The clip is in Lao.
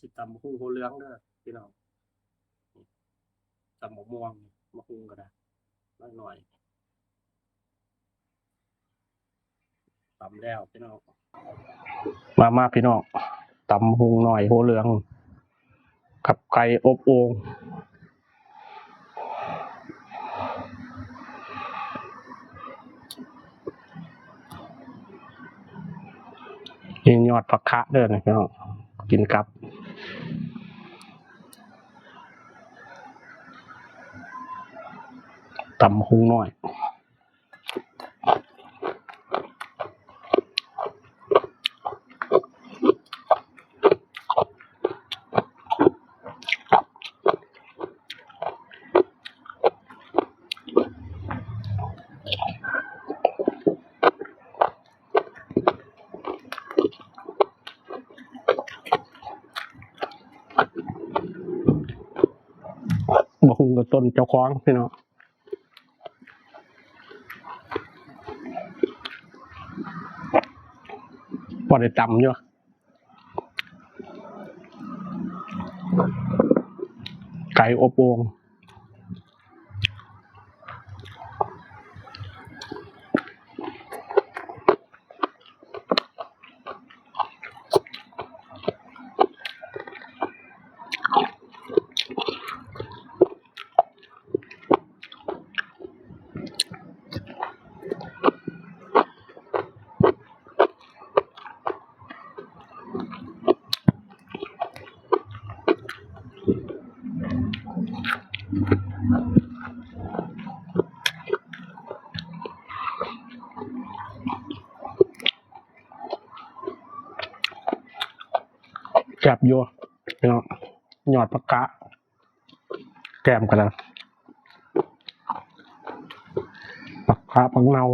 ຊິຕຳບັກຫຸ່ງຫົວເຫຼືອງເດີພີ່ນ້ອງ. ຕຳບັກມ່ວງ ບັກຫຸ່ງກໍໄດ້ ໜ້ອຍໆ. ຕຳແລ້ວພີ່ນ້ອງ ມາ ມາພີ່ນ້ອງ ຕຳຫຸ່ງໜ້ອຍຫົວເຫຼືອງ ກັບໄກ່ອົບໂອ່ງ ມີຍອດຜັກຄະເດີພີ່ນ້ອງ ກິນກັບ ຕຳຫຸ່ງໜ້ອຍ. ບັກຫຸ່ງກໍຕົ້ນເຈົ້າຂອງພີ່ນ້ອງ ພໍໄດ້ຕຳຢູ່ ໄກ່ອົບໂອ່ງ. ແຊບຢູ່ພີ່ນ້ອງ ຍອດຜັກຄະ ແກ້ມກັນນະ ຜັກຄະ ຜັກເນົ່າ.